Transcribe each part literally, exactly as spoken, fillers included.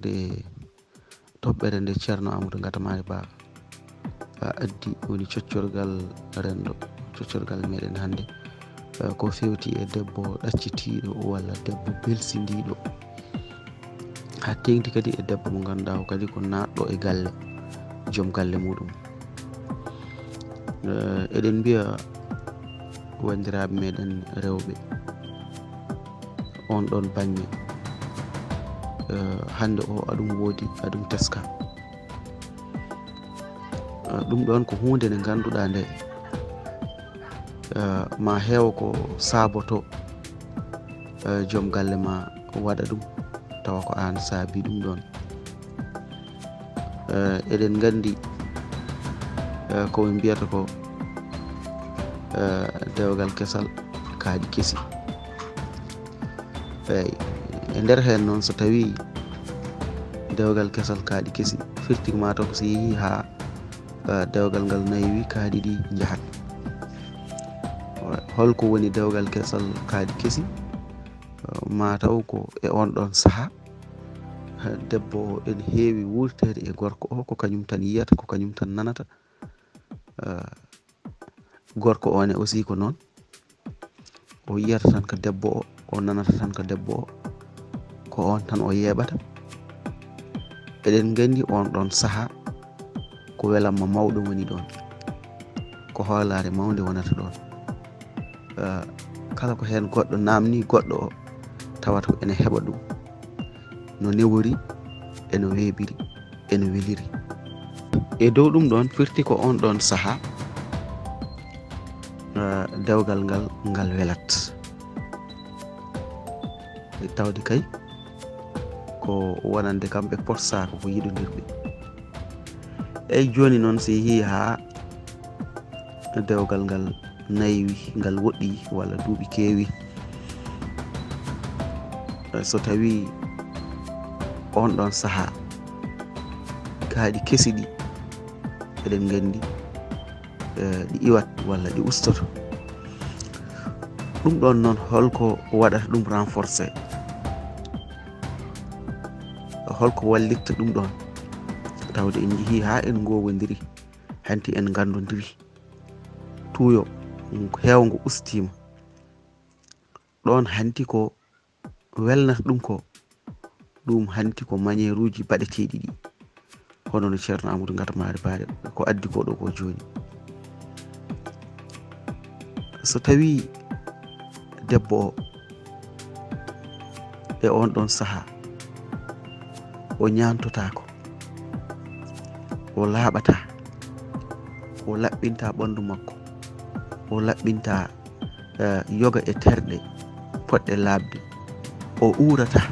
nde toɓɓere nde Ceerno Amadou Ngata Maari Ba addi, woni coccorgal renndo, coccorgal meɗen hannde. Eh, ko fewti e debbo ɗaccitiiɗo walla debbo belsindiiɗo, haa teeŋti kadi e debbo mo ngannduɗaa o kadi ko naatɗo e galle, joom galle muɗum. Eh, eɗen mbiya wanndiraaɓe meɗen rewɓe, on ɗon baŋŋe, eh, hannde o aɗum woodi, aɗum teska. Eh, ɗum ɗon ko huunde nde ngannduɗaa nde, eh, ma heewa ko saaboto, eh, joom galle ma waɗa ɗum, tawa ko aan saabi ɗum ɗon. Eh, eɗen nganndi, eh, ko ɓe mbiyata ko, eh, dewgal kesal, kaaɗi kesi. Eey, e nder heen noon, so tawii dewgal kesal, kaaɗi kesi, firti ko maa taw ko so yehii haa, eh, dewgal ngal nayowi, kaaɗi ɗi njahat. Holko woni dewgal kesal, kaaɗi kesi? Eh, maa taw ko e oon ɗoon sahaa, debbo o ene heewi wuurteede e gorko o, ko kañum tan yiyata, ko kañum tan nanata. Eh, gorko o ne aussi ko noon. O yiyata tan ko debbo o, o nanata tan ko debbo o. Ko oon tan o yeeɓata. Eɗen nganndi oon ɗoon sahaa, ko welamma mawɗo woni ɗoon. Ko hoolaare mawnde wonata ɗoon. Eh, kala ko heen goɗɗo naamnii goɗɗo o, tawata ko ene heɓa ɗum no newori e no weeɓiri, e no weliri. E dow ɗum ɗoon firti ko oon ɗoon sahaa, eh, dewgal ngal, ngal welat. E tawde kay ko wonande kamɓe potsaako ko yiɗondirɓe. Eey, jooni noon, so yehii haa dewgal ngal nayowi, ngal woɗɗi walla duuɓi keewi, so tawii oon ɗoon sahaa, kaaɗi kesi ɗi, eɗen nganndi, eh, ɗi iwat walla ɗi ustoto. Ɗum ɗoon noon, holko waɗata ɗum renforcer? Holko wallitta ɗum ɗoon? Tawde en njehii haa en ngoowondiri, hanti en nganndondiri. Tuuyo heewngo ustiima. Ɗoon hanti ko welnata ɗum ko, ɗum hanti ko manière uji baɗeteeɗi ɗi. Hono no Ceerno Amadou Ngata Maari Baare ko addi ko ɗo ko jooni. So tawii debbo o e oon ɗoon sahaa o ñaantotaako, o laaɓataa, o laɓɓintaa ɓanndu makko, o laɓɓintaa, eh, yoga e terɗe poɗɗe laaɓde, o uurataa,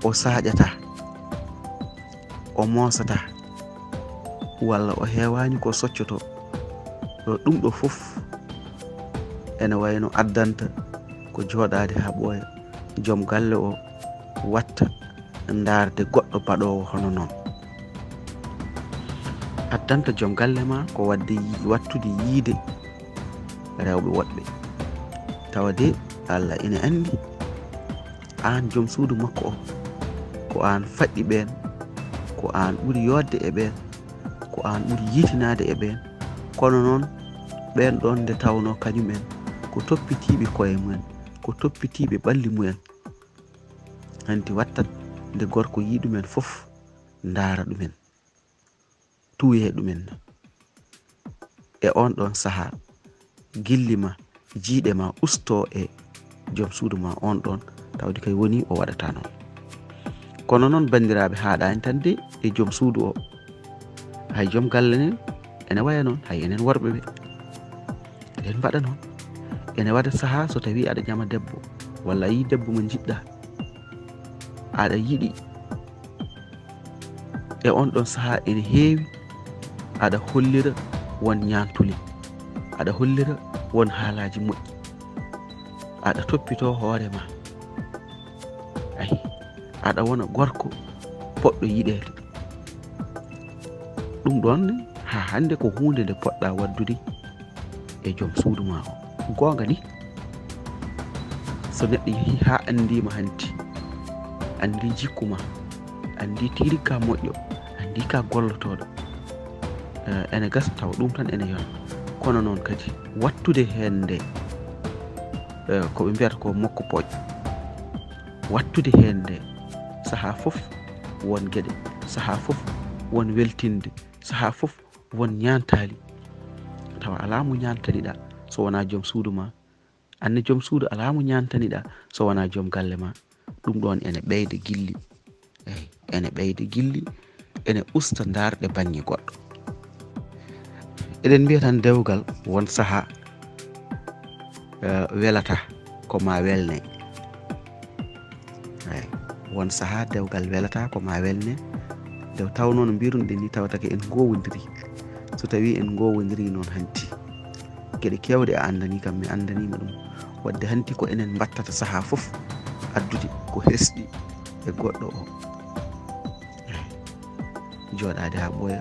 o saaƴataa, o moosataa, walla o heewaani ko soccotoo, ɗum ɗo fof ene wayno addanta ko jooɗaade haa ɓooya, joom galle o watta ndaarde goɗɗo baɗoowo hono noon. Addanta joom galle ma ko waɗde yi-, wattude yiyde rewɓe woɗɓe. Tawa de Allah ene anndi aan joom suudu makko o, ko aan faɗɗi ɓeen, ko aan ɓuri yooɗde e ɓeen, ko aan ɓuri yiytinaade e ɓeen. Kono noon, ɓeen ɗoon nde tawnoo kañum en ko toppitiiɓe koye mumen, ko toppitiiɓe ɓalli mumen. Hanti wattat nde gorko yii ɗumen fof, ndaara ɗumen, tuuyee ɗumen. E oon ɗoon sahaa, gilli ma, jiyɗe ma ustoo e joom suudu ma oon ɗoon, tawde kay woni o waɗataa noon. Kono noon, banndiraaɓe, haaɗaani tan de e joom suudu o. Hay joom galle nen ene waya noon, hay enen worɓe ɓe. Eɗen mbaɗa noon. Ene waɗa sahaa so tawii aɗa ñama debbo, walla a yii debbo mo njiɗɗaa, aɗa yiɗi, e oon ɗoon sahaa ene heewi aɗa hollira won ñaantuli, aɗa hollira won haalaaji moƴƴi, aɗa toppitoo hoore ma. Ayi, aɗa wona gorko poɗɗo yiɗeede. Ɗum ɗoon ne, haa hannde ko huunde nde poɗɗaa waɗdude e joom suudu ma o. Goonga ni, so neɗɗo yehii haa anndii ma hanti, anndii jikku ma, anndi tigi rigi ka moƴƴo, anndi ka gollotooɗo. Eh, ene gasa tawa ɗum tan ene yona. Kono noon kadi, waɗtude heen nde, eh, ko ɓe mbiyata ko mokko pooƴ. Waɗtude heen nde, sahaa fof won geɗe, sahaa fof won weltinde, sahaa fof won ñaantaali. Tawa alaa mo ñaantaniɗaa so wonaa joom suudu ma. Anne joom suudu alaa mo ñaantaniɗaa so wonaa joom galle ma. Ɗum ɗoon ene ɓeyda gilli. Eey, ene ɓeyda gilli, ene usta ndaarɗe baŋŋe goɗɗo. Eɗen mbiya tan dewgal won sahaa, eh, welata ko ma welne. Eey, won sahaa dewgal welata ko ma welne. Nde tawnoo no mbirunoɗen ni tawata ko en ngowondiri. So tawii en ngowondiri noon hanti, geɗe keewɗe a anndanii kam, mi anndaniima ɗum. Waɗde hanti ko enen mbattata sahaa fof addude ko hesɗi e goɗɗo o. Eey, jooɗaade haa ɓooya,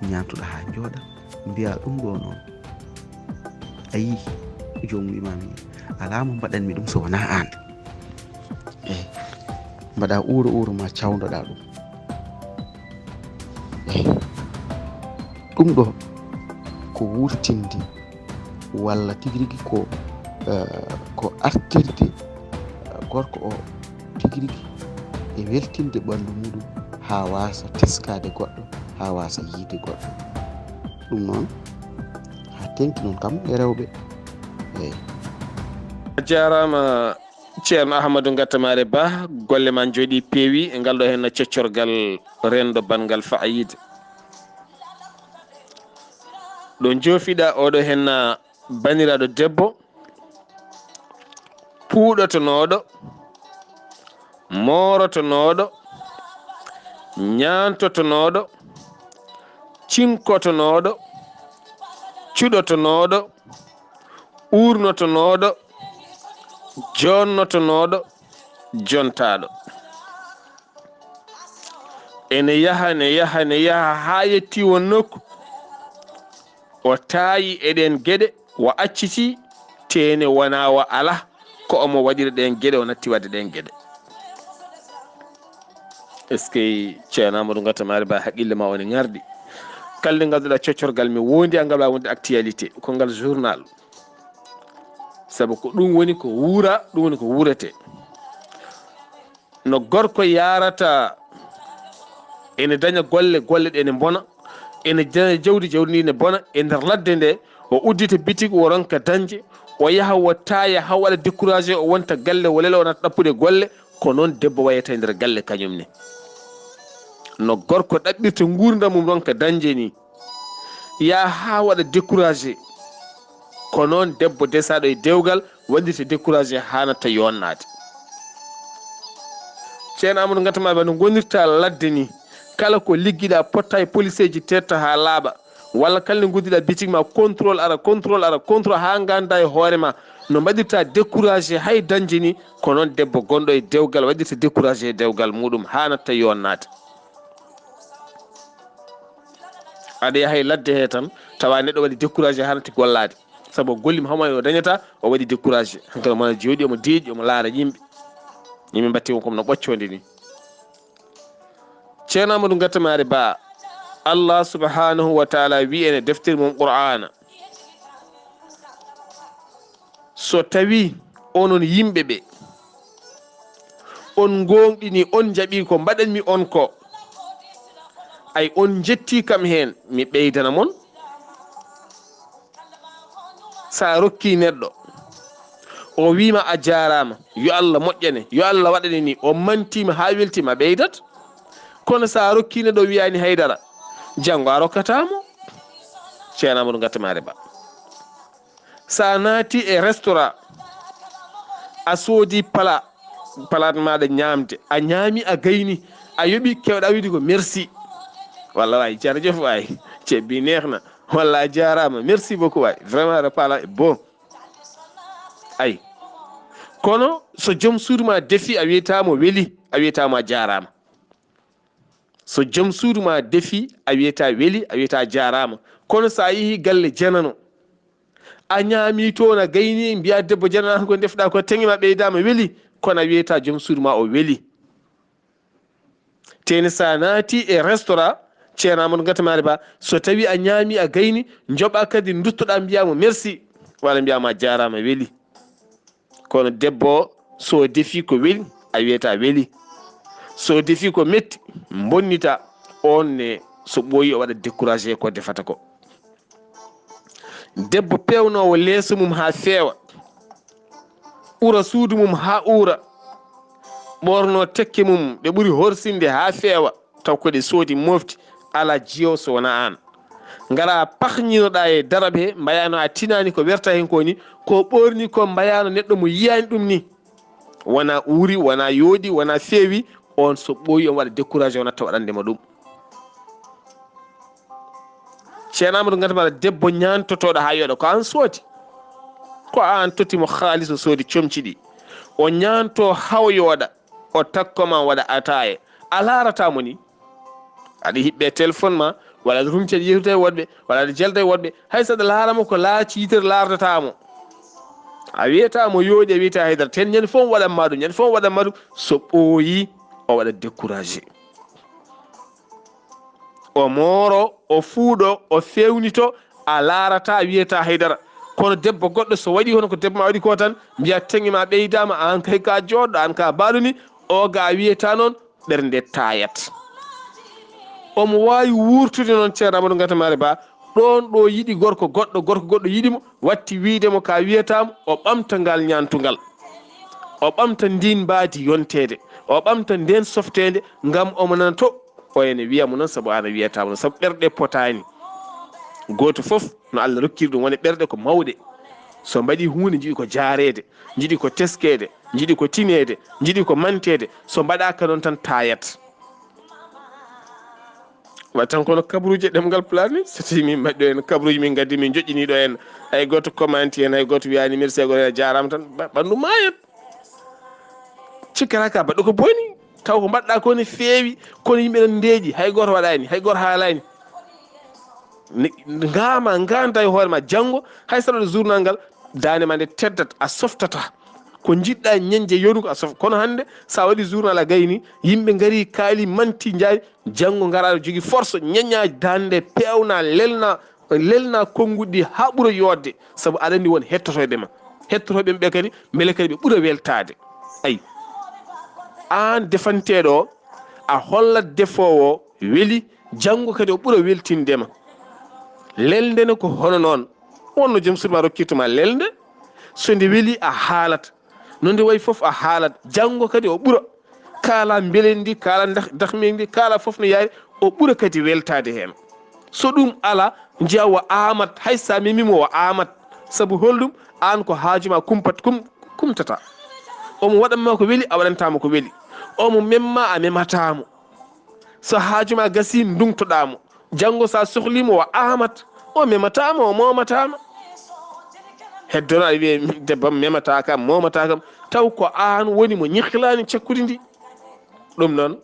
ñaantuɗaa haa njooɗa, mbiyaa ɗum ɗo noon. A yii, joomum imaam yii, alaa mo mbaɗanmi ɗum so wonaa aan. Eey, mbaɗa uuro uuro ma cawndoɗaa ɗum. Eey, ɗum ɗo ko wurtinde walla tigi rigi ko, eh, ko artirde, eh, gorko o tigi rigi e weltinde ɓanndu muɗum haa waasa teskaade goɗɗo, haa waasa yiyde goɗɗo. Ɗum noon, haa teŋti noon kam e rewɓe. Eey. A jaaraama, Ceerno Ahmadu Ngattamaare Ba, golle ma njooɗii peewi e ngal ɗo henna coccorgal renndo banngal faayida. Ɗo njoofiɗaa oɗo henna baniraaɗo debbo, puuɗotonooɗo, moorotonooɗo, ñaantotonooɗo, cinkotonooɗo, cuɗotonooɗo, uurnotonooɗo, joonnotonooɗo, jontaaɗo. Ene yaha, ne yaha, ne yaha, haa yettii won nokku. O taayi e ɗeen geɗe, wa accitii, teene wonaa wa alaa, ko omo waɗira ɗeen geɗe, o natti waɗde ɗeen geɗe. Est-ce que Ceerno Amadou Ngattamaare Ba, haqqille ma one ŋarɗi? Kala nde ngannduɗaa coccorgal mi wondi, a ngal waawi wonde actualité, ko ngal journal. Sabu ko ɗum woni ko wuura, ɗum woni ko wuuretee. No gorko yaarata, ene daña golle, golle ɗe ne mbona, ene daña jawdi, jawdi ndi ne bona, e nder ladde nde, o uddita bitik, o ronka dañde, o yaha, o taaya, haa waɗa découragé, o wonta galle, o lelo, o nata ɗappude golle, ko noon debbo wayata e nder galle kañum ne. No gorko ɗaɓɓirta nguurndam mum ronka dañde ni, yaa haa waɗa découragé. Ko noon debbo desaaɗo e dewgal waɗirta découragé, haanatta yonnaade. Ceerno Amadou Ngattamaare Ba, no ngonirta ladde ni, kala ko liggiɗaa potta e policeeji tetta haa laaɓa, walla kala nde nguddiɗaa bitik ma contrôle ara, contrôle ara, contrôle haa ngannda e hoore ma no mbaɗirta découragé hay dañde ni, ko noon debbo gonɗo e dewgal waɗirta découragé e dewgal muɗum, haanatta yonnaade. Aɗa yaha e ladde he tan, tawa neɗɗo waɗi découragé, haanati gollaade. Sabu o golli mo, hamo o dañata, o waɗi découragé. Hankadi omo jooɗi, omo deeƴi, omo laara yimɓe. Yimɓe mbatti mo comme no ɓoccoonde ni. Ceerno Amadou Ngattamaare Ba, Allah subhanahu wa taala wi en e deftere mum Qur'aana, so tawi onon yimɓe ɓe, on ngoongɗini, on njaɓi ko mbaɗanmi on ko, ay on njetti kam heen, mi ɓeydana mon. Sa rokki neɗɗo, o wiima a jaaraama, yo Allah moƴƴane, yo Allah waɗane ni, o mantiima haa weltiima, a ɓeydat. Kono sa rokki neɗɗo, o wiyaani haydara, janngo a rokkata mo. Ceerno Amadou Ngattamaare Ba. Sa naati e restaurant, a soodi pala, palaat maaɗa ñaamde, a ñaami, a gayni, a yoɓi, keewɗa wiide ko merci. Walla waay, jarajef waay, ceeb bi neex na. Walla a jaaraama, merci beaucoup waay. Vraiment, le plat est bon. Ay. Kono so joom suudu ma defi, a wiyata mo weli, a wiyata mo a jaaraama. So joom suudu ma defi, a wiyata weli, a wiyata jaaraama. Kono sa yehi galle janano, a ñaami toon, a gayni, mbiya debbo janano ko ndefɗa ko, teŋe ma ɓeydaama weli, kono a wiyata joom suudu ma o weli. Teni sa naati e restaurant, ceerno Amadou Ngata Maari Ba, so tawi a ñaami, a gayni, njoɓa kadi, duttoɗa, mbiya mo merci, walla mbiya ma jaaraama, weli. Kono debbo o, so defi ko weli, a wiyata weli. So defi ko metti, bonnita, on ne, so ɓooyi, o waɗa découragé ko defata ko. Debbo peewnoowo leeso mum haa feewa, ura suudu mum haa uura, ɓoorno tekke mum ɗe ɓuri horsinde haa feewa, taw ko ɗe soodi mofti, alaa jiyo so wonaa aan. Ngara paxñinoɗa e darabe he, mbayano a tinani ko werta hen ko ni, ko ɓorni ko mbayano neɗɗo mo yiyani ɗum ni. Wona uuri, wona yooɗi, wona feewi, on so ɓooyi, on waɗa découragé, on natta waɗande mo ɗum. Ceerno Amadou Ngata Maari Ba, debbo ñaantotooɗo haa yooɗa, ko aan soodi. Ko aan totti mo haalis, o soodi comci ɗi. O ñaanto haa o yooɗa, o takko ma, waɗa ataaye. A laarata mo ni. Aɗa hiɓɓe téléphone ma, walla aɗa rumci aɗa yewtida e woɗɓe, walla aɗa jalda e woɗɓe. Hay so aɗa laara mo, ko laaci yitere laardata mo. A wiyata mo yooɗi, a wiyata haydara. Ten ñande fof waɗan ma ɗum, ñande fof waɗan ma ɗum. So ɓooyi, o waɗa découragé. O mooro, o fuuɗo, o fewnito, a laarata, a wiyata haydara. Kono debbo goɗɗo so waɗi hono ko debbo ma waɗi ko tan, mbiya teŋe ma ɓeydaama, aan kay ka jooɗɗo, aan ka baaɗo ni, o ga a wiyata noon, ɓernde taayat. Omo waawi wuurtude noon, ceerno Amadou Ngata Maari Ba, ɗoon ɗo yiɗi gorko goɗɗo, gorko goɗɗo yiɗi mo, watti wiyde mo ka wiyata mo, o ɓamta ngal ñaantungal. O ɓamta ndiin mbaadi yonteede, o ɓamta ndeen softeende, ngam omo nana to, o ene wiya mo noon, sabu aan a wiyata mo noon, sabu ɓerɗe potaani. Gooto fof no Allah rokkiri ɗum, woni ɓerɗe ko mawɗe. So mbaɗi huunde, njiɗi ko jaareede, njiɗi ko teskeede, njiɗi ko tineede, njiɗi ko manteede. So mbaɗaaka noon tan, taayat. Waɗi tan kono kabaruuji e ɗemngal Pulaar ni, so tawii min mbaɗi ɗo en kabaruuji, min ngaddi, min njoƴƴini ɗo en, hay gooto commenti heen, hay gooto wiyaani merci, hay gooto wiyaani jaaraama tan, ba-, ɓanndu maayat. Cikkata ka baɗɗo ko boni, taw ko mbaɗɗa ko ne feewi, kono yimɓe nan ndeeƴi, hay gooto waɗaani, hay gooto haalaani. Ni-, ngaama, nganta e hoore ma, janngo, hay so aɗa waɗa journal ngal, daande ma nde teddat, a softata. Ko njiɗɗa ñeñde yonu ko a sof-, kono hannde, so a waɗi journal a gayni, yimɓe ngari, kaali, manti, njaari, janngo ngara aɗa jogii force, ñeña daande, peewna, lelna, lelna konnguɗi ɗi haa ɓura yooɗde, sabu aɗa anndi won hettotooɓe ma. Hettotooɓe ɓe kadi, mbele kadi ɓe ɓura weltaade. Ayi, aan defanteeɗo o, a hollat defoowo o weli, janngo kadi o ɓura weltinde ma. Lelnde ne ko hono noon. Wonno joom suudu ma rokkirta ma lelnde, so nde weli a haalat. No nde wayi fof a haalat. Janngo kadi o ɓura. Kaala mbelendi, kaala dah-, dahmendi, kaala fof no yaari, o ɓura kadi weltaade heen. So ɗum alaa, njiya o aamat, hay so a memiima o aamat. Sabu holɗum? Aan ko haaju ma kumpat-, kum-, kumtata. Omo waɗan ma ko weli, a waɗanta mo ko weli. Omo mem ma, a memataa mo. So haaju ma gasii, nduŋtoɗaa mo. Janngo so a sohlii mo, o aamat. O memataa ma, o moomataa ma. Heddono aɗa wiya, "Debbo am memataa kam, moomataa kam." Taw ko aan woni mo ñihlaani cakkudi ndi. Ɗum noon,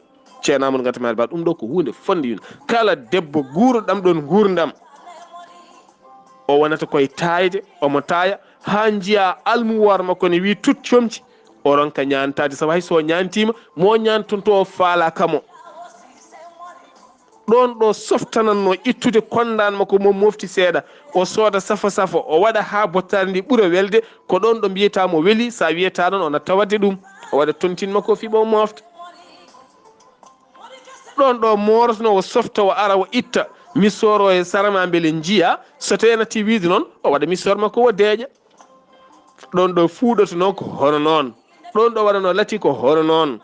ceerno Amadou Ngata Maari Ba, ɗum ɗo ko huunde fonnde yino. Kala debbo guurɗo ɗam ɗoon nguurndam, o wonata koye taayde, omo taaya, haa njiya almuwaar makko ne wii tut comci, o ronka ñaantaade, sabu hay so o ñaantiima, mo o ñaantonto o faalaaka mo. Ɗoon ɗo softanatno ittude konndaan makko mo mofti seeɗa, o sooda safo safo, o waɗa haa bottaari ndi ɓura welde, ko ɗoon ɗo mbiyata mo weli, so a wiyata noon, o natta waɗde ɗum, o waɗa tontin makko o fiɓa o mofta. Ɗoon ɗo moorotno o softa, o ara o itta, misoor o e sara ma mbele njiya, so tawii a natti wiide noon, o waɗa misoor makko o deeƴa. Ɗoon ɗo fuuɗotonoo ko hono noon. Ɗoon ɗo waɗanoo lati ko hono noon.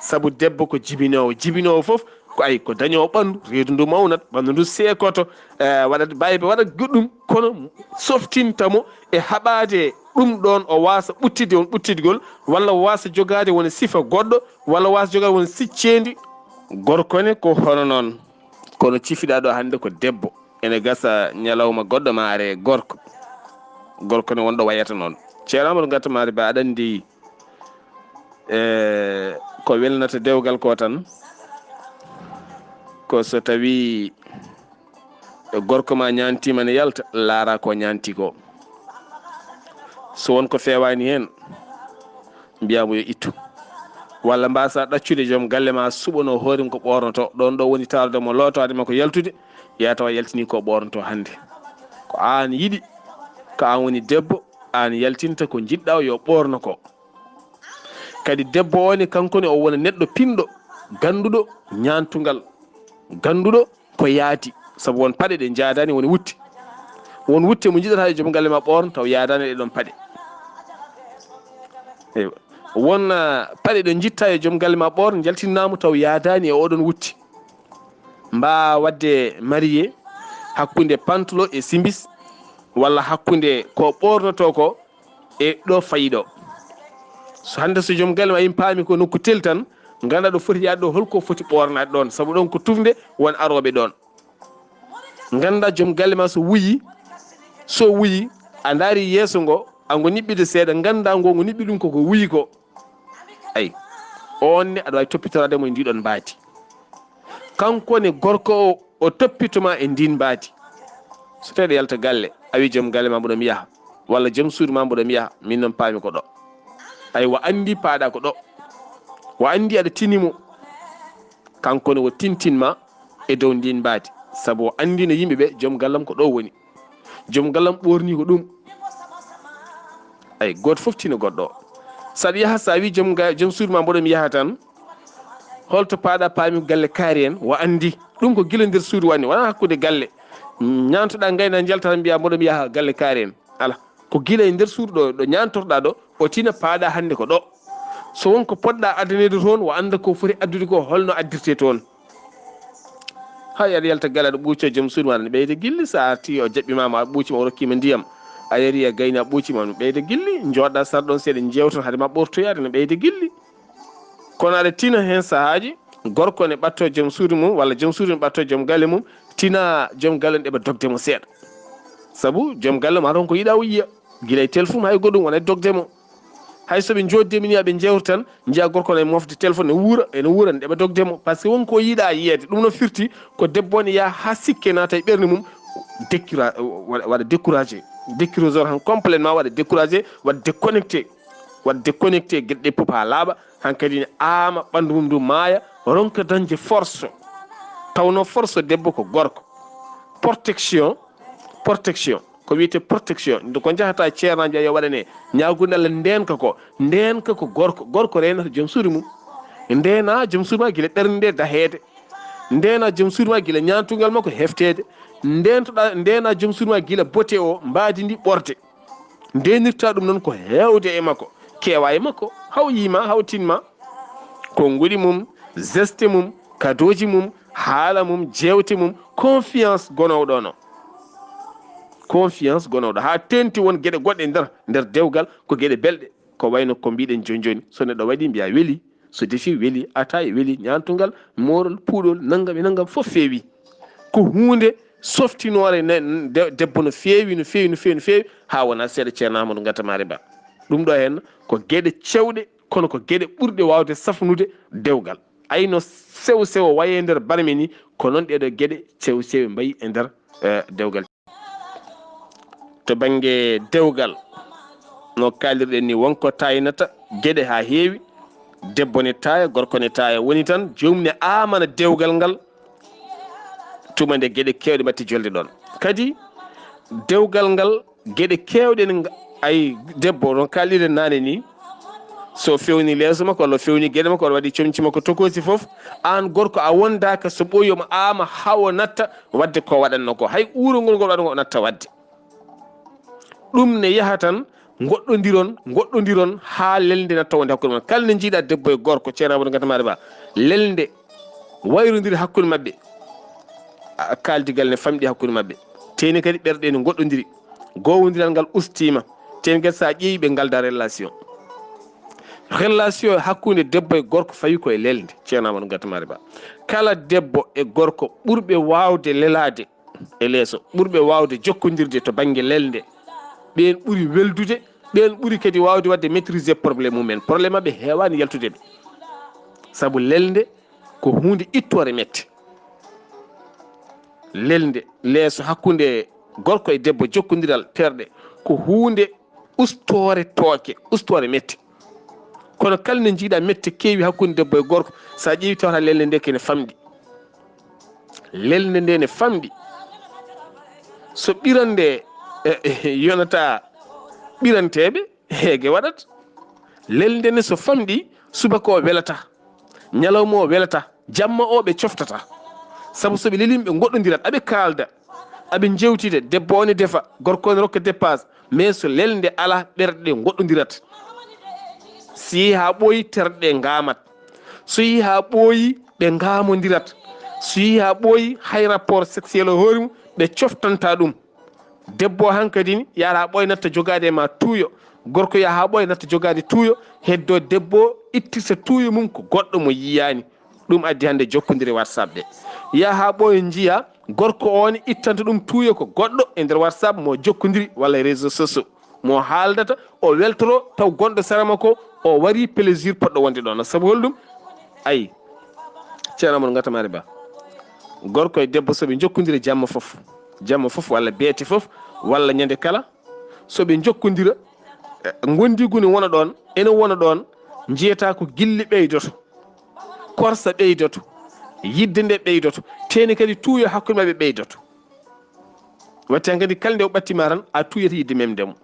Sabu debbo ko jibinoowo. Jibinoowo fof ko ay ko dañoowo ɓanndu, reedu ndu mawnat, ɓanndu ndu seekoto, eh, waɗat baybe, waɗat goɗɗum, kono softinta mo e haɓaade ɗum ɗoon, o waasa ɓuttitde on ɓuttitgol, walla o waasa jogaade won sifa goɗɗo, walla o waasa jogaade won sicceendi. Gorko ne ko hono noon, kono cifiɗaa ɗo hannde ko debbo. Ene gasa ñalawma goɗɗo ma are gorko. Gorko ne wonɗo wayata noon. Ceerno Amadou Ngata Maari Ba, aɗa anndi, e, ko welnata dewgal ko tan, ko so tawi gorko ma ñaantiima ne yalta, laara ko ñaanti ko. So won ko feewaani heen, mbiyaa mo yo ittu. walla mbaasa ɗaccude joom galle ma suɓano hoore mum ko ɓoornoto. Ɗon ɗo woni taarude mo lootaade ma ko yaltude, yaa tawa yaltini ko ɓoornoto hannde. Ko aan yiɗi, ko aan woni debbo, aan yaltinta ko njiɗɗa yo ɓoorno ko. Kadi debbo o ne, kanko ne o wona neɗɗo pinɗo, gannduɗo ñaantungal, gannduɗo ko yaati, sabu won paɗe ɗe njaadaani, won wutte. Won wutte mo njiɗata e joom galle ma ɓoorno, taw yaadaani e ɗon paɗe. Eywa. Won, ah, paɗe ɗe njiɗta e joom galle ma ɓoorno, njaltinnaamo, taw yaadaani e oɗon wutte. Mbaa waɗde marié hakkunde pantalon e simis, walla hakkunde ko ɓoornotoo ko e ɗo fayi ɗo. So hannde so joom galle ma yim paami ko nokku tel tan, ngannda ɗo foti yaade ɗo, holko foti ɓoornaade ɗon, sabu ɗon ko tufnde, won arooɓe ɗon. Ngannda joom galle ma so wuyi, so wuyi, a ndaari yeeso ngo, a ngo niɓɓide seeɗa, ngannda ngo ngo niɓɓi ɗum koko wuyi ko. Ay, on ne aɗa waawi toppitoraade mo e ndi ɗon mbaadi. Kanko ne gorko o, o toppito ma e ndin mbaadi. So tawii aɗa yalta galle, a wi joom galle ma mboɗo mi yaha, walla joom suudu ma mboɗo mi yaha, min noon paami ko ɗo. Ay, wa anndi paaɗa ko ɗo. Wa anndi aɗa tini mo. Kanko ne o tintin ma e dow ndin mbaadi. Sabu o anndi no yimɓe ɓe, joom gallam ko ɗo woni. Joom gallam ɓoorni ko ɗum. Ay, gooto fof tino goɗɗo o. So aɗa yaha, so a wi joom ga-, joom suudu ma mboɗo mi yaha tan, holto paaɗa paami ko galle kaari en, wa anndi. Ɗum ko gila nder suudu woni, wonaa hakkunde galle. Ñaantoɗa ngayna njalta tan mbiya mboɗo mi yaha galle kaari en. Ala. Ko gila e nder suudu ɗo, ɗo ñaantorɗa ɗo, o tina paaɗa hannde ko ɗo. So won ko poɗɗa addaneede toon, o annda ko foti addude ko, holno addirte toon. Hay aɗa yalta galle, aɗa ɓuuca joom suudu ma, aɗa ɓeyda gilli. So a arti, o jaɓɓi ma, ma a ɓuuci ma, o rokki ma ndiyam. A yari, a gayni, a ɓuuci ma, no ɓeyda gilli. Njooɗa sar ɗon seeɗa, njeewta hade ma ɓortoyaade, no ɓeyda gilli. Kono aɗa tina heen sahaaji, gorko ne ɓatto joom suudu mum, walla joom suudu ne ɓatto joom galle mum, tina joom galle ne ɗeɓa dogde mo seeɗa. Sabu joom galle ma toon ko yiɗa o yiya, gila e téléphone hay goɗɗum wona e dogde mo. Hay so ɓe njooɗdii ni, aɓe njewta tan, njiya gorko ne mofde téléphone, ne wuura, ene wuura, ne ɗeɓa dogde mo. Par ce que won ko yiɗa yiyeede. Ɗum no firti ko debbo ne yaha haa sikke naata e ɓernde mum, découra-, waɗa, waɗa découragé. Découragé tan complètement, waɗa découragé, waɗa déconnecté. Waɗa déconnecté geɗe ɗe fof haa laaɓa. Hankadi ne aama ɓanndu mum ndu maaya, ronka dañde force. Tawno force debbo ko gorko. Protection, protection. Ko wiyetee protection. Nde ko njahata ceernaajo yo waɗane ñaagunde Allah ndeenka ko. Ndeenka ko gorko. Gorko reenata joom suudu mum. Ndeena joom suudu ma gila ɓernde nde daheede. Ndeena joom suudu ma gila ñaantungal makko hefteede. Ndeentoɗa, ndeena joom suudu ma gila bote o, mbaadi ndi ɓorde. Ndeenirta ɗum noon ko heewde e makko, keewa e makko, haw yii ma, haw tin ma. Konnguɗi mum, geste mum, kadooji mum, haala mum, jeewte mum, confiance gonowɗo no. Confiance gonowɗo. Haa teenti won geɗe goɗɗe nder, nder dewgal, ko geɗe belɗe. Ko wayno ko mbiɗen jooni jooni, so neɗɗo waɗi mbiya weli, so defi weli, ataaya weli, ñaantungal, moorol, puuɗol, nanngam e nanngam fof feewi. Ko huunde softinoore ne-, de-, debbo no feewi, no feewi, no feewi, no feewi, haa wona seeɗa Ceerno Amadou Ngata Maari Ba. Ɗum ɗo heen ko geɗe cewɗe, kono ko geɗe ɓurɗe waawde safnude dewgal. Ay no sewo sewo waye nder barme ni, ko noon ɗeɗo geɗe cew cewe mbayi e nder, eh, dewgal. To bannge dewgal, no kaalirɗen ni, won ko taynata geɗe haa heewi. Debbo ne taaya, gorko ne taaya. Woni tan, joomum ne aamana dewgal ngal, tuma nde geɗe keewɗe mbaɗti jolde ɗoon. Kadi, dewgal ngal, geɗe keewɗe ne nga-, ay, debbo, no kaalirɗen naane ni, so fewni leeso makko, walla fewni geɗe makko, walla waɗi comci makko tokoosi fof, aan gorko a wondaaka so ɓooyi omo aama haa o natta waɗde ko waɗatnoo ko. Hay uurngol ngol waɗatnoo o natta waɗde. Ɗum ne yaha tan, ngoɗɗondiron, ngoɗɗondiron haa lelnde natta wonde hakkunde mon. Kala nde njiiɗa debbo e gorko, Ceerno Amadou Ngata Maari Ba, lelnde wayrondiri hakkunde maɓɓe. A, kaaldigal ne famɗi hakkunde maɓɓe. Teeni kadi ɓerɗe ne ngoɗɗondiri. Gowondiral ngal ustiima. Teeni kadi so a ƴeewi ɓe ngalda relation. Relation hakkunde debbo e gorko fawi ko e lelnde, Ceerno Amadou Ngata Maari Ba. Kala debbo e gorko ɓurɓe waawde lelaade e leeso, ɓurɓe waawde jokkondirde to bannge lelnde, ɓeen ɓuri weldude, ɓeen ɓuri kadi waawde waɗde maîtriser problème mumen. Problème maɓɓe heewaani yaltude ɓe. Sabu lelnde ko huunde ittoore mette. Lelnde, leeso hakkunde gorko e debbo, jokkondiral terɗe, ko huunde ustoore tooke, ustoore mette. Kono kala nde njiiɗa mette keewi hakkunde debbo e gorko, so a ƴeewi tawata lelnde nde kene famɗi. Lelnde nde ne famɗi. So ɓirande eh, eh, yonata ɓiranteeɓe, heege waɗat. Lelnde ne so famɗi, subaka o welata, ñalawma o welata, jamma o ɓe coftata. Sabu so ɓe lelima ɓe goɗɗondirat, aɓe kaalda, aɓe jewtida, debbo o ne defa, gorko o ne rokka dépasse. Mais so lelnde ala, ɓerɗe goɗɗondirat. So yehi haa ɓooyi, terɗe ngaamat. So yehi haa ɓooyi, ɓe ngaamondirat. So yehi haa ɓooyi, hay rapport sexuel o hoore mum, ɓe coftanta ɗum. Debbo o hankadi ni, yaha haa ɓooya natta jogaade e ma tuuyo. Gorko yaha haa ɓooya natta jogaade tuuyo. Heddo debbo o ittirta tuuyo mum ko goɗɗo mo yiyaani. Ɗum addi hannde jokkondire WhatsApp ɗe. Yaha haa ɓooya njiya gorko o ne ittanta ɗum tuuyo ko goɗɗo e nder WhatsApp mo jokkondiri walla e réseaux sociaux. Mo haaldata, o weltoro taw gonɗo sara makko o warii plaisir poɗɗo wonde ɗoon. Sabu holɗum? Ayi, Ceerno Amadou Ngata Mari Ba. Gorko e debbo so ɓe jokkondira jamma fof, jamma fof walla beete fof, walla ñande kala, so ɓe jokkondira, eh, ngondigu ne wona ɗoon, ene wona ɗoon, njiyata ko gilli ɓeydoto, korsa ɓeydoto, yidde nde ɓeydoto, teeni kadi tuuyo hakkunde maɓɓe ɓeydoto. Watti han kadi kala nde o ɓatti ma tan, a tuuyata yidde memde mo.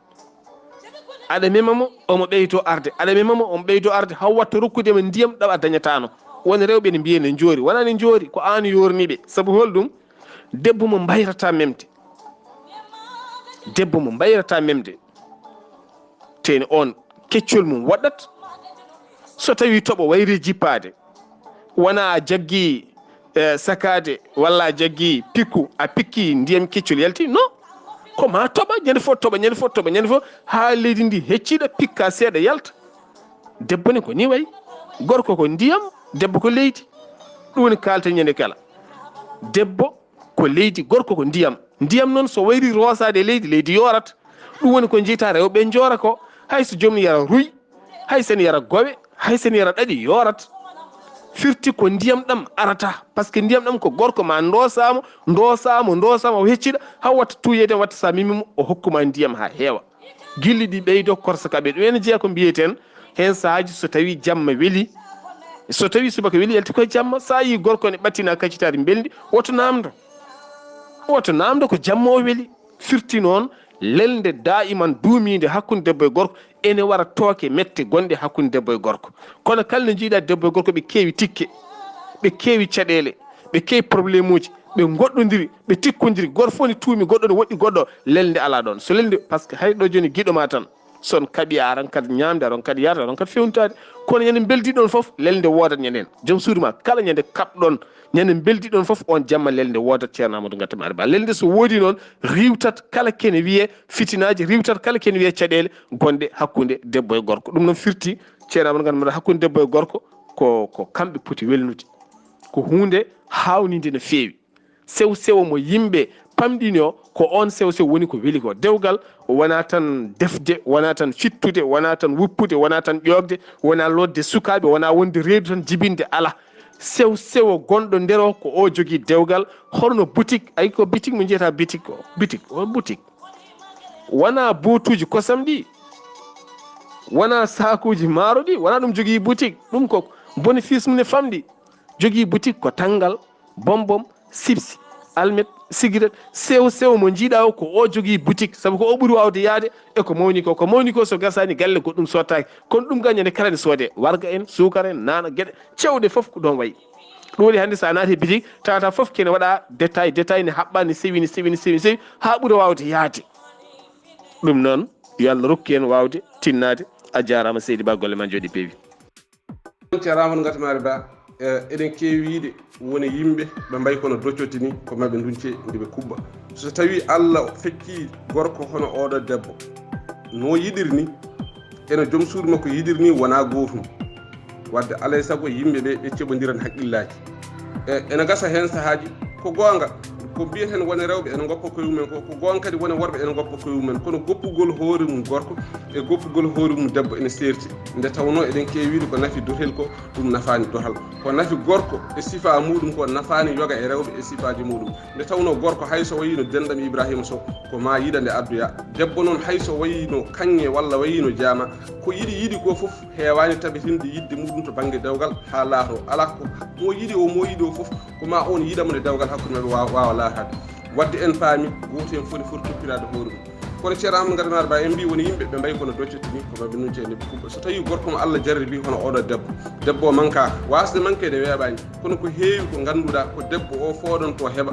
Aɗa mema mo, omo ɓeydo arde. Aɗa mema mo, omo ɓeydo arde. Haw watta rokkude mo ndiyam ɗam a dañataano. Won rewɓe ne mbiye ne njoori. Wonaa ne njoori, ko aan yoorni ɓe. Sabu holɗum? Debbo mo mbayrata memde. Debbo mo mbayrata memde. Teeni oon keccol mum waɗat. So tawi toɓo wayri jippaade, wona a jaggi, eh, sakaade, walla a jaggi pikku, a pikki ndiyam keccol yalti? Non. Ko ma toɓa, ñande fof toɓa, ñande fof toɓa, ñande fof haa leydi ndi hecciɗa, pikka seeɗa yalta. Debbo ne ko ni wayi. Gorko ko ndiyam, debbo ko leydi. Ɗum woni kaalten ñande kala. Debbo ko leydi, gorko ko ndiyam. Ndiyam noon so wayri roosaade e leydi, leydi yoorat. Ɗum woni ko njiyta rewɓe njoora ko. Hay so joom yara ruy, hay sen yara gowe, hay sen yara ɗaɗi yoorat. Firti ko ndiyam ɗam arata, parce que ndiyam ɗam ko gorko ma ndoosaamo, ndoosaamo, ndoosaamo, o hecciɗa, haa watta tuuyeede, watta sa mimi mo, o hokkuma ndiyam haa heewa. Gilli ɗi ɓeydo korsa ka ɓeydo. Ɗum ene jeeya ko mbiyeten, heen sahaaji so tawi jamma weli, so tawi subaka weli, yalti koye jamma. Sa yi gorko ne ɓattina kaccitaari mbelndi, woto naamdo. Woto naamdo ko jamma o weli. Firti noon, lelnde daa'iman duumiinde hakkunde debbo e gorko ene wara tooke mette gonɗe hakkunde debbo e gorko. Kono kala nde njiiɗa debbo e gorko ɓe keewi tikke, ɓe keewi caɗeele, ɓe keewi problème uji, ɓe ngoɗɗondiri, ɓe tikkondiri, goto fof ne tuumi goɗɗo, ne woɗɗi goɗɗo, lelnde alaa ɗoon. So lelnde, parce que hay ɗo jooni giɗo ma tan, so on kaɓi a aran kadi ñaamde, aɗon kadi yarde, aɗon kadi fewntaade. Kono ñande mbeldiɗon fof, lelnde woodat ñanden. Joom suudu ma, kala ñande kaɓɗon, ñande mbeldiɗon fof, on jamma lelnde woodat. Ceerno Amadou Ngatta Maari Ba. Lelnde so woodi noon, riiwtat kala kene wiyee fitinaaji, riiwtat kala kene wiyee caɗeele gonɗe hakkunde debbo e gorko. Ɗum noon firti, Ceerno Amadou Ngatta Maari Ba, hakkunde debbo e gorko ko, ko kamɓe poti welnude. Ko huunde haawninde no feewi. Sew sewo mo yimɓe pamɗini o, ko oon sew sewo woni ko weli ko. Dewgal wonaa tan defde, wonaa tan fittude, wonaa tan wuppude, wonaa tan ƴoogde, wonaa lootde sukaaɓe, wonaa wonde reedu tan jibinde, alaa. Sew sewo gonɗo nder o ko o jogii dewgal, hono boutique, ay ko boutique mo njiyata boutique o, boutique o, boutique. Wonaa bootuuji kosam ɗi, wonaa saakuuji maaro ɗi, wonaa ɗum jogii boutique, ɗum ko bénéfice mum ne famɗi. Jogii boutique ko tanngal, bombom, sipsi, almet, sigiret, sewo sewo mo njiiɗa o, ko o jogii boutique, sabu ko o ɓuri waawde yaade e ko mawni ko. Ko mawni ko so gasaani galle goɗɗum sottaaki, kono ɗum ga ñande kala ne soodee, warga en, suukara en, naana, geɗe cewɗe fof ko ɗoon wayi. Ɗum waɗi hannde so a naati boutique, tawata fof kene waɗa détail, détail ne haɓɓa, ne sewi, ne sewi, ne sewi, ne sewi, haa ɓura waawde yaade. Ɗum noon, yo Allah rokku en waawde tinnaade. A jaaraama seydi Ba, golle ma njooɗi peewi. Ceerno Amadou Ngatta Maari Ba, eh, eɗen keewi yiide woni yimɓe ɓe mbayi kono doccoti ni, ko maɓe ndunce nde ɓe kuɓɓa. So tawi Allah fecci gorko hono oɗo debbo, no yiɗiri ni, eno joom suudu makko yiɗiri ni, wonaa gootum. Wadde alay sago yimɓe ɓe, ɓe ceɓondiran haqqillaaji. E, ene gasa heen sahaaji, ko goonga, Ko mbiyeten wone rewɓe ene ngoppa koye mumen ko, ko goonga kadi wone worɓe ene ngoppa koye mumen. Kono goppugol hoore mum gorko e goppugol hoore mum debbo ene seerti. Nde tawnoo eɗen keewi wiide ko nafi dotel ko, ɗum nafaani dotal. Ko nafi gorko e sifaa muuɗum ko, nafaani yoga e rewɓe e sifaaji muuɗum. Nde tawnoo gorko hay so wayii no denɗam Ibrahima Sow, ko maa yiɗa nde addoya. Debbo noon hay so wayii no kaŋŋe walla wayii no jaama, ko yiɗi yiɗi ko fof heewaani tabitinde yiɗde muuɗum to bannge dewgal haa laatoo. Alaa ko mo yiɗi o, mo yiɗi o fof, ko maa oon yiɗa mo nde dewgal hakkunde maɓɓe waawa, waawa laataade. Waɗde en paami, gooto heen foti, foti toppiraade hoore mum. Kono Ceerno Amadou Ngardanar Ba, en mbii woni yimɓe ɓe mbayi kono doccete ni, ko maɓe nun ceede ɓe kuɓɓa. So tawii gorko mo Allah jarribi hono oɗo debbo, debbo o mankaaka, waasde mankeede weeɓaani, kono ko heewi ko ngannduɗaa ko debbo o fooɗonto heɓa,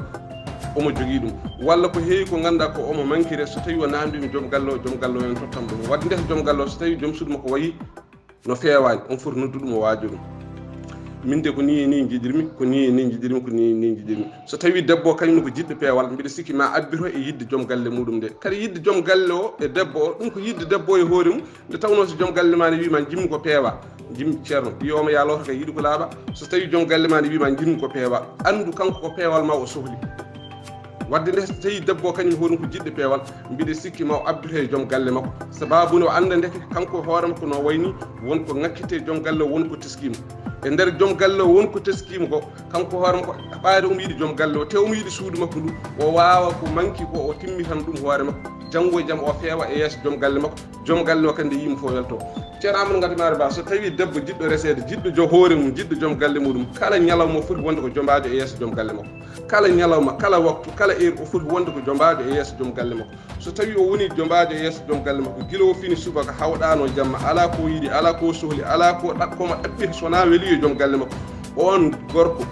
omo jogii ɗum. Walla ko heewi ko ngannduɗaa ko omo mankire, so tawii o naamndiima joom galle o, joom galle o en tottan ɗum. Waɗde nde joom galle o, so tawii joom suudu makko wayi no feewaani, on foti noddu ɗum o waajo ɗum. Min de ko nii e nii njiɗirmi, ko nii e nii njiɗirmi, ko nii e nii njiɗirmi. So tawii debbo o kañum ne ko jiɗɗo peewal, mbiɗa sikki ma abbito e yiɗde joom galle muuɗum nde. Kadi yiɗde joom galle o e debbo o, ɗum ko yiɗde debbo o e hoore mum, nde tawnoo so joom galle ma ne wii ma jimmi ko peewa, jimmi ceerno, wiyooma yaa looto kay yiɗi ko laaɓa. So tawii joom galle ma ne wii ma jimmi ko peewa, anndu kanko ko peewal ma o sohli. Waɗde nde so tawii debbo o kañum hoore mum ko jiɗɗo peewal, mbiɗa sikki ma o abbito e joom galle makko. Sababu ne o annda ndeke kanko e hoore makko no wayni, won ko ŋakkete joom galle o, won ko teskiima. E nder joom galle o won ko teskiima ko, kanko hoore makko ɓaade omo yiɗi joom galle o, te omo yiɗi suudu makko ndu, o waawa ko manki ko o timmitan ɗum hoore makko. Janngo e jam o feewa e yeeso joom galle makko, joom galle o kadi nde yiimo fof welto. Ceerno Amadou Ngardanar Ba, so tawii debbo jiɗɗo reseede, jiɗɗo jo hoore mum, jiɗɗo joom galle muɗum, kala ñalawma o foti wonde ko jombaajo e yeeso joom galle makko. Kala ñalawma, kala waktu, kala heure o foti wonde ko jombaajo e yeeso joom galle makko. So tawii o wonii jombaajo e yeeso joom galle makko, gila o fini subaka hawɗaano jamma, alaa ko o yiɗi, alaa ko o sohli, alaa ko ɗa-, ko mo ɗaɓɓi so wonaa welii e joom galle makko, oon gorko,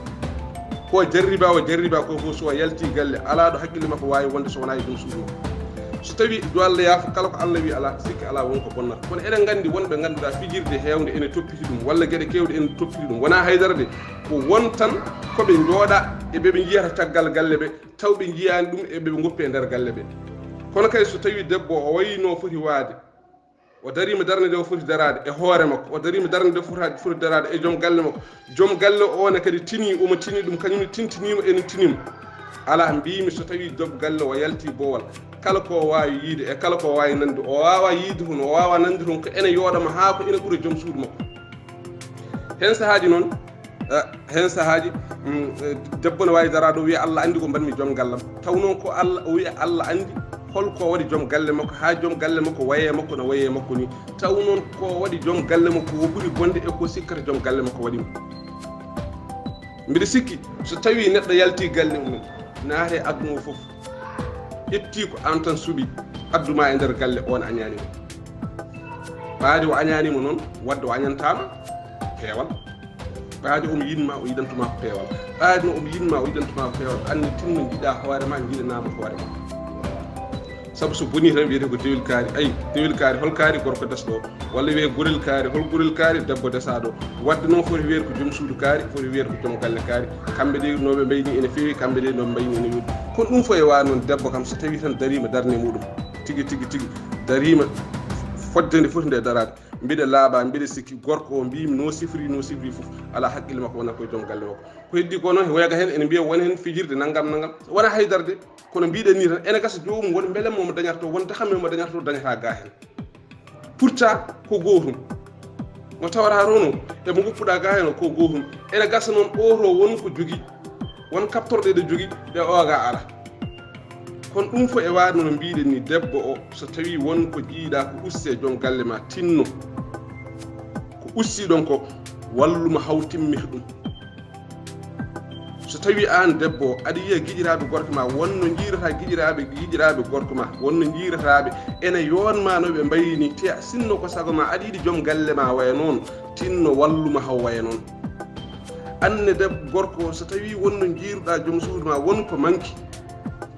ko jarriba o jarriba ko fof, so o yaltii galle, alaa ɗo hakkille makko waawi wonde so wonaa e joom suudu makko. So tawii, yo Allah yaafo, kala ko Allah wii alaa, sikki alaa, won ko bonnata. Kono eɗen nganndi wonɓe ngannduɗaa fijirde heewnde ene toppiti ɗum, walla geɗe keewɗe ene toppiti ɗum. Wonaa haydara de, ko won tan ko ɓe njooɗa e ɓe ɓe njiyata caggal galle ɓe, taw ɓe njiyaani ɗum e ɓe ɓe ngoppi e nder galle ɓe. Kono kay so tawii debbo o wayii no foti waade, o dariima darnde nde o foti daraade e hoore makko, o dariima darnde nde foti, foti daraade e joom galle makko, joom galle o ne kadi tinii, omo tinii ɗum, kañum ne tintiniima, ene tiniima. Alaa, mbiimi so tawii joom galle o yaltii boowal, kala ko o waawi yiide e kala ko o waawi nande, o waawaa yiide toon, o waawaa nande toon, ko ene yooɗa mo haa ko ene ɓura joom suudu makko. Heen sahaaji noon, eh, heen sahaaji, mm, eh, debbo ne waawi daraade o wiya, "Allah anndi ko mbaɗmi joom gallam." Taw noon ko Allah, o wiya, "Allah anndi hol ko waɗi joom galle makko, haa joom galle makko wayee makko no wayee makko nii." Taw noon ko waɗi joom galle makko o ɓuri bonde e ko sikkata joom galle makko waɗi mo. Mbiɗa sikki so tawii neɗɗo yaltii galle mum, naati e aduna o fof, ƴettii ko aan tan suɓi, addu ma e nder galle, oon añaani mo. Ɓaade o añaani mo noon, waɗde o añantaama peewal. Ɓaade omo yiɗma, o yiɗantuma ko peewal. Ɓaade no omo yiɗma, o yiɗantuma ko peewal. Anne tinno njiɗa hoore ma, njiɗanaama hoore ma. Sabu so bonii tan wiyete ko dewel kaari. Ayi, dewel kaari, hol kaari gorko desɗo? Walla wiyee gorel kaari, hol gorel kaari debbo desaaɗo? Waɗde noon foti wiyete ko joom suudu kaari, foti wiyete ko joom galle kaari. Kamɓe de no ɓe mbayni ene feewi, kamɓe de no ɓe mbayni ene weeɗi. Kono ɗum fof e waawi noon, debbo kam so tawii tan dariima darnde muɗum, tigi, tigi, tigi dariima fodde nde foti nde daraade. Mbiɗa laaɓa, mbiɗa sikki gorko o, mbiimi no sifri, no sifri fof, alaa hakkille makko wona koye joom galle makko. Ko heddi ko noon, woyaga heen ene mbiya wona heen fijirde nanngam, nanngam. Wona haydara de, kono mbiɗen ni tan, ene gasa joomum won mbele mo dañata to, won dahame mo dañata to, dañata ga heen. Pourtant, ko gootum. Mo tawata toon o, e mo ngoppuɗa ga heen o, ko gootum. Ene gasa noon, o to won ko jogii, won kaptorɗe ɗe jogii, ɗe o ga ala. Kono ɗum fof e waade no mbiɗen ni, debbo o, so tawii won ko jiiɗa ko usti e joom galle ma, tinno. Ko usti ɗon ko, wallu mo haa o timmita ɗum. So tawii aan debbo o, aɗa yiya giƴiraaɓe gorko ma, won no njiirata giƴiraaɓe, giƴiraaɓe gorko ma, won no njiirataaɓe ene yoon ma no ɓe mbayri ni, te sinno ko sago ma, aɗa yiɗi joom galle ma waya noon, tinno wallu mo haa o waya noon. Aan ne debbo gorko o, so tawii won no njiiruɗaa joom suudu ma, won ko manki,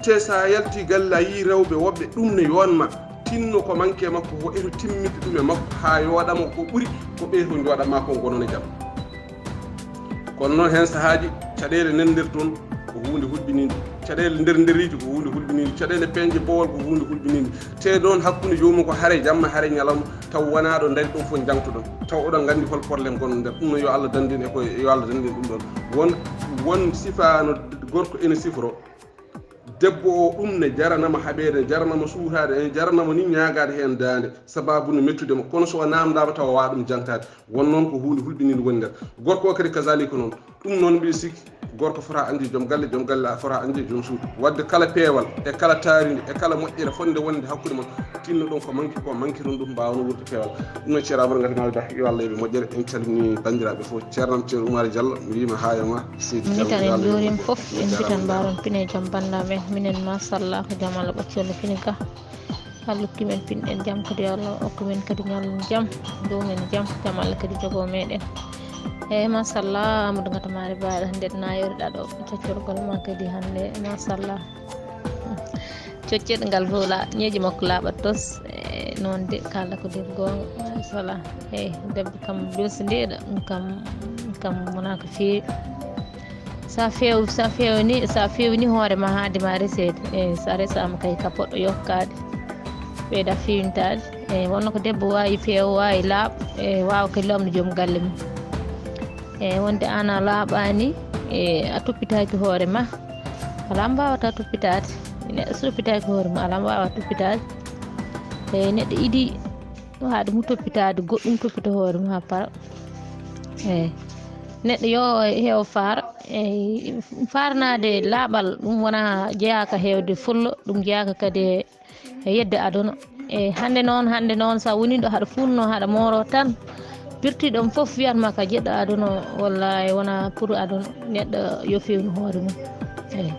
te so a yaltii galle a yii rewɓe woɓɓe, ɗum ne yoon ma, tinno ko manki e makko ko, eto timminde ɗum e makko haa yooɗa mo ko ɓuri ko ɓee to njooɗat ma ko, ngonon e jam. Kono noon heen sahaaji caɗeele nder nder toon ko huunde hulɓiniinde, caɗeele nder nderiiji ko huunde hulɓiniinde, caɗeele peeñɗe boowal ko huunde hulɓiniinde. Te ɗoon hakkunde joomum ko hare jamma, hare ñalawma, taw wonaa ɗo ndaari ɗum fof njaŋtoɗon. Taw oɗon nganndi hol problème gonɗo nder. Ɗum noon yo Allah danndin e koye, yo Allah danndin ɗum ɗoon. Won, won sifaa no gorko ene siforo. Debbo o, ɗum ne jaranama haɓeede, ne jaranama suutaade, ne jaranama ni ñaagaade heen daande, sababu no mettude mo. Kono so o naamndaama tawa o waawa ɗum jaŋtaade. Won noon ko huunde hulɓiniinde woni ngal. Gorko o kadi kazaalika noon. Ɗum noon mbiɗa sikki gorko fota annde joom galle, joom galle a fota annde joom suudu. Waɗde kala peewal e kala taarinde e kala moƴƴere fotnde wonde hakkunde mon, tinno ɗon ko manki, ko manki ɗum, ɗum mbaawa no wuurde peewal. Ɗum noon Ceerno Amadou Ngati Maal Bah, yo Allah yoɓe moƴƴere. En calmini banndiraaɓe fof. Ceerno am Ceerno Oumar Diallo, mi wiima haa e ma. Seydi Min Diallo, tan yo en Allah yoɓe njuuriima moƴƴere. Fof, en mbitan mbaɗon pine e jam banndiraaɓe. Minen machallah ko jam Allah ɓoccol pine ga. Allah hokki men pinɗen jam kadi, yo Allah hokku men kadi ñallen jam, ndumen jam, jam Allah kadi jogo meɗen. Eyyi machallah Amadou Ngata Maal Bah, nde nayoriɗa ɗo coccorgol ma kadi hannde machallah. Coccet ngal fof la ñeeƴi makko laaɓat tos. E noon de kalɗa ko debbo goonga machallah. Eyyi debbo kam belsindeɗa ɗum kam, ɗum kam wona ko feewi. Sa few sa fewni sa fewni hoore ma haade ma reseede. Eyyi sa resama kay ka poɗɗo yokkade, ɓeyda fewnitade. Eyyi wonno ko debbo wawi feewa, wawi laaɓa, eyyi wawa kadi lomde joom galle mum. Eyyi wonde an a laaɓani, eyyi a toppitaki hoore ma, ala mo wawata toppitade. Neɗɗo so toppitaki hoore mum ala mo wawa toppitade. Eyyi neɗɗo idi haade mo toppitade goɗɗum, toppito hoore mum ha para. Eyyi neɗɗo yo heew faara. Eyyi faarnade laaɓal ɗum wona jeyaka heewde fullo, ɗum jeyaka kadi e yedde aduna. Eyyi hannde noon, hannde noon sa woni ɗo haɗa funno haɗa mooro tan, pirtiɗon fof wiyatma ka jeɗɗo aduna. Wallahi wona pour aduna, neɗɗo yo fewnu hoore mum. Eyyi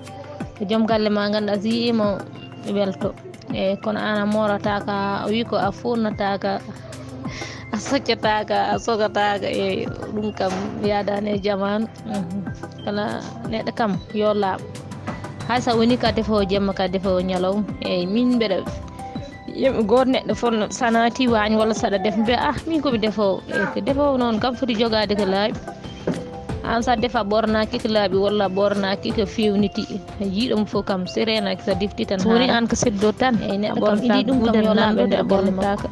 ko joom galle ma ganduɗa si yiimo welto. Eyyi kono an a moorataka, o wi ko a funnataka, a soccataka, a sogataka. Eyyi ɗum kam yadani e jamanu. Mhm. Kala neɗɗo kam yo laaɓ. Hay sa woni ka defoowo jemma ka defoowo ñalawma. Eyyi min mbeɗa yimɓe goto neɗɗo fof no, sa naati waañ walla saɗa def mbiya ah min komi defoowo. Eyyi ko defoowo noon kam foti jogade ko laaɓi. An sa defa ɓornaki ko laaɓi walla ɓornaki ko fewniti. Jiiɗo mo fof kam so renaki sa defti tan. So woni an ko seddo tan. Eyyi neɗɗo kam idi ɗum kam yo laaɓe nder galle makko.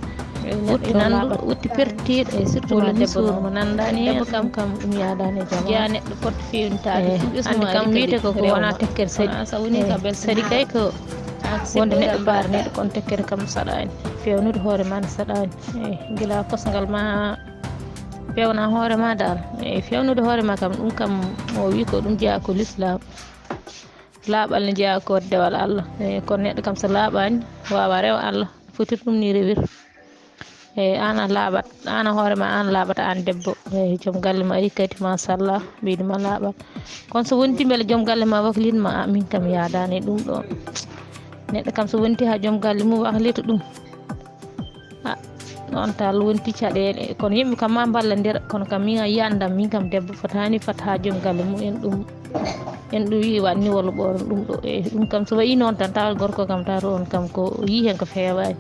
Wotti nanɗo, wotti pertiɗo. Eyyi surtout ma debbo mo nandani debbo kam kam ɗum yadani e jama. Jeya neɗɗo poɗɗo fewnitade. Andi kam wiyete ko ko wona tekkere saɗi. Sa woni ka bel saɗi kay ko wonde neɗɗo baara neɗɗo kono tekkere kam saɗani. Fewnude hoore ma ne saɗani. Eyyi gila kosgal ma pewna hoore ma dal. Eyyi fewnude hoore ma kam ɗum kam o wi ko ɗum jeeya ko l'islam. Laaɓal ne jeeya ko dewal Allah. Eyyi kono neɗɗo kam so laaɓani wawa rewa Allah. Fotir ɗum ni rewir. Eyyi an a laaɓat, an a hoore ma an laaɓata an debbo. Eyyi joom galle ma ari kadi machallah ɓeydi ma laaɓal. Kono so wonti beele joom galle ma waklitma a min kam yadani e ɗum ɗon. Neɗɗo kam so wonti ha joom galle mum waklita ɗum. Ah, noon tal wonti caɗeele kono yimɓe kam ma mballodira kono kam min a yiyani ɗam min kam debbo fotani fat ha joom galle mum en ɗum. En ɗum wi waɗni walla ɓoron ɗum ɗo. Eyyi ɗum kam so wayi noon tan tawa gorko kam tawa on kam ko yi hen ko fewani.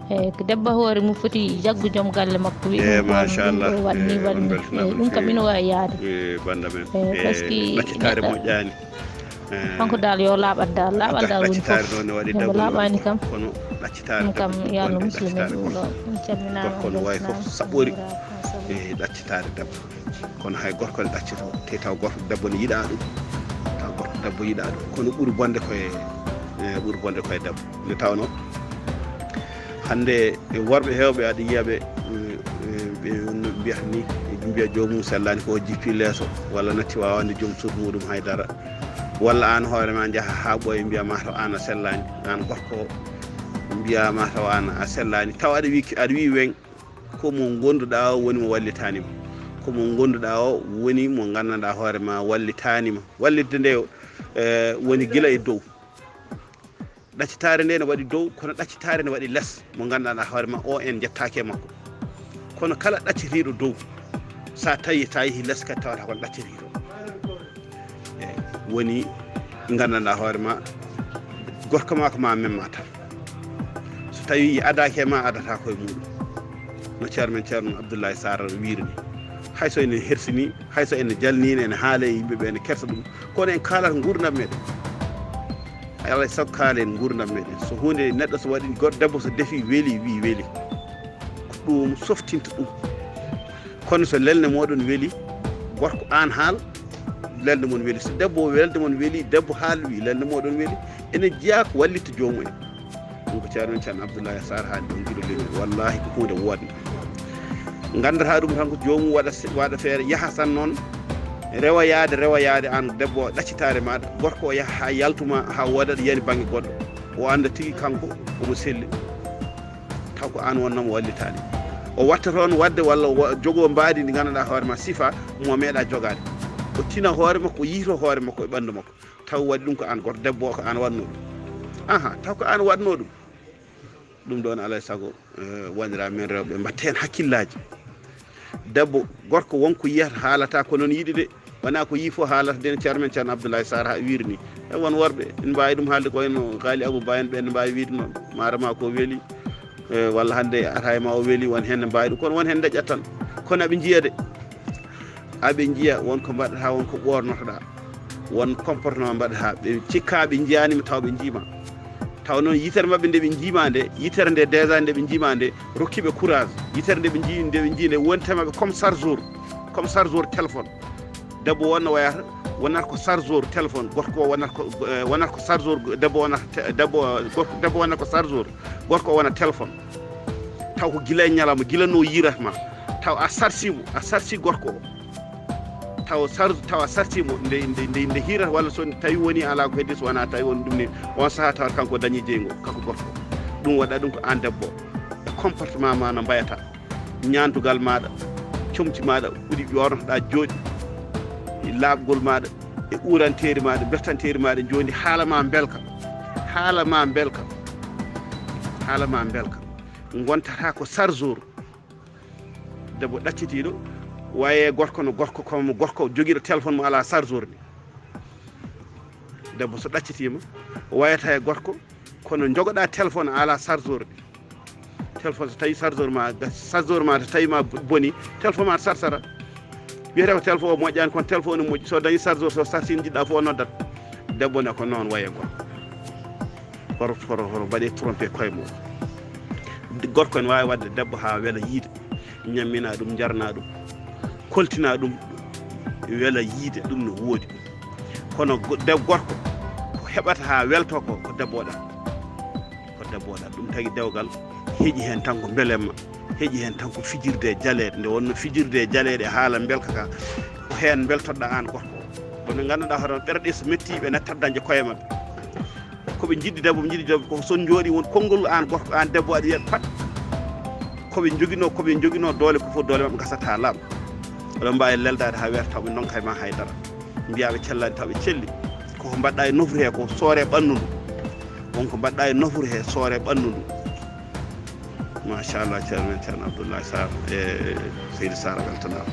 Eyyi ko debbo hoore mum foti jaggu joom galle makko wi ɗum ɗo waɗni waɗni. Eyyi ɗum kam ina wawi yaade. Eyyi par ce que ɗaccitaare moƴƴani. Kanko dal yo laaɓat dal, laaɓal dal woni fof. Himo laaɓani kam. Ɗum kam yo Allah muslu men ɗum ɗo. Calminama. Kono way fof saɓɓori. E ɗaccitaare debbo. Kono hay gorko ne ɗaccito te taw gorko debbo ne yiɗa ɗum. Taw gorko debbo yiɗa ɗum kono ɓuri bonde koye, ɓuri bonde koye debbo. Nde tawno hannde worɓe heewɓe aɗa yiya ɓe ɓe mbiyata ni, ɓe mbiya joomum sellani ko o jippi leeso walla natti wawande joom suudu muɗum haydara. Walla an hoore ma njaha ha ɓooya mbiya mataw an a sellani, an gorko o mbiya mataw an a sellani taw aɗa wi aɗa wi weñ. Ko mo gonduɗa o woni mo wallitanima. Ko mo gonduɗa o woni mo gandanɗa hoore ma wallitanima. Wallitde nde woni gila e dow. Ɗaccitaare nde ne waɗi dow kono ɗaccitaare ne waɗi les mo gandanɗa hoore ma o en jettaki e makko. Kono kala ɗaccitiɗo dow sa tawi ta yeehi les kadi tawata kon ɗaccitiɗo. Eyyi woni gandanɗa hoore ma gorko ma ko ma memma tan. So tawi adaki e ma adata koye muɗum. No ceerno men ceerno Abdoulaye Sarr wiiri ni, hayso enen hersini, hayso ene jalnina ene haala e yimɓeɓe ene kersa ɗum, kono en kaalata gurdam meɗen. Alay saago kaalen gurdam meɗen. So hunde neɗɗo so waɗi goɗɗo debbo so defi weeli wi weeli, ko ɗum softinta ɗum. Kono so lelne moɗon weeli, gorko an haal Lelde mon weli. So debbo welde mon weli, debbo haali wi lelde moɗon weli, ene jeyaa ko wallitde joomum en. Ɗum ko ceerno men Ceerno Abdoulaye Sarr haali ɗon giɗo leydi. Wallahi ko huunde woodnde. Nganndataa ɗum tan ko joomum waɗa se-, waɗa feere yaha tan noon, rewa yaade, rewa yaade aan debbo o ɗaccitaare maaɗa, gorko o yaha haa yaltuma, haa wooda ɗo yani bannge goɗɗo. O annda tigi kanko omo selli. Taw ko aan wonnoo mo wallitaade. O watta toon waɗde walla o wa-, jogoo mbaadi ndi nganndanɗaa hoore ma sifa mo meeɗa jogaade. O tina hoore makko, o yiyto hoore makko e ɓanndu makko. Taw waɗi ɗum ko aan gooto, debbo o ko aan waɗnoo ɗum. Aha, taw ko aan waɗnoo ɗum. Ɗum ɗoon alaa e sago, eh, wondiraa men rewɓe mbaɗta heen hakkillaaji. Debbo, gorko won ko yiyata haalata ko noon yiɗi de. Wonaa ko yii fof haalata de, no ceerno men Ceerno Abdoulaye Sarr ha wiiri ni. E won worɓe, ene mbaawi ɗum haalde ko wayno Ghali Abou Ba en ɓe, ene mbaawi wiide noon. Maara ma ko weli, eh, walla hannde ata e ma o weli, won heen ne mbaawi ɗum. Kono won heen daƴat tan. Kono aɓe njiya de. Aɓe njiya won ko mbaɗata, won ko ɓoornotoɗaa. Won comportement mbaɗata. Ɓe cikka ɓe njiyaani ma taw ɓe njiima. Taw noon yitere maɓɓe nde ɓe njiima nde, yitere nde déjà nde ɓe njiima nde, rokki ɓe courage. Yitere nde ɓe njii, nde ɓe njii nde wonte maɓɓe comme chargeur, comme chargeur téléphone. Debbo wonno wayata, wonata ko chargeur téléphone, gorko o wonata ko, eh, wonata ko chargeur, debbo wonata te-, debbo, gorko, debbo wonata ko chargeur, gorko o wona téléphone. Taw ko gila e ñalawma, gila no yiirata ma. Taw a sarsi mo, a sarsi gorko o. Taw sar-, taw a sarsi mo, nde, nde, nde, nde hiirata walla so tawi woni alaa ko heddi, so wonaa tawi woni ɗum ni, on sahaa tawata kanko dañi jeyngol, kanko gorko. Ɗum waɗa ɗum ko aan debbo. E comportement ma no mbayata. Ñaandugal maaɗa, comci maaɗa, ɓuri ɓornotoɗaa jooɗi, e laaɓgol maaɗa, e uuranteeri maaɗa, bertanteeri maaɗa, njondi haala ma mbelka. Haala ma mbelka. Haala ma mbelka. Ngontata ko sarjour. Debbo ɗaccitiiɗo, waye gorko no gorko, comme gorko jogiiɗo téléphone mo alaa chargeur ni. Debbo so ɗaccitiima, wayata e gorko, kono jogoɗaa téléphone alaa chargeur ni. Téléphone so tawi chargeur ma, chargeur ma so tawi ma boni, téléphone ma sarsara. Wiyete ko téléphone o moƴƴaani, kono téléphone o moƴƴi. So dañi chargeur, so sarsi jiɗɗa fof o noddat. Debbo ne ko noon waye gorko. Hoto, hoto, hoto mbaɗe trompé koye mum. Gorko ne waawi waɗde debbo haa wela yiide, ñammina ɗum, jarna ɗum, koltina ɗum, wela yiide, ɗum no woodi. Kono go-, de-, gorko, ko heɓata haa welto ko, ko debbo waɗata. Ko debbo waɗata. Ɗum tagi dewgal heƴi heen tan ko mbelemma, heƴi heen tan ko fijirde e jaleeɗe. Nde wonno fijirde e jaleeɗe, haala mbelka ka, ko heen mbeltoɗaa aan gorko o. Kono ngannduɗaa hoto ɓerɗe so metti, ɓe nattat dañde koye maɓɓe. Ko ɓe njiɗi debbo, ɓe njiɗi debbo, ko son jooɗi won konngol aan gorko, aan debbo aɗa wiya pat. Ko ɓe njoginoo, ko ɓe njoginoo doole, ko fof doole maɓɓe gasata laaɓa. Oɗon mbaawi leldaade haa weeta taw ɓe ndonka e ma hay dara. Mbiya ɓe cellaani taw ɓe celli. Ko ko mbaɗɗa e nofru he ko soore ɓanndu ndu. Won ko mbaɗɗa e nofru he soore ɓanndu ndu. Machallah, ceerno men Ceerno Abdoulaye Sarr e Seydi Sarr, a weltanaama.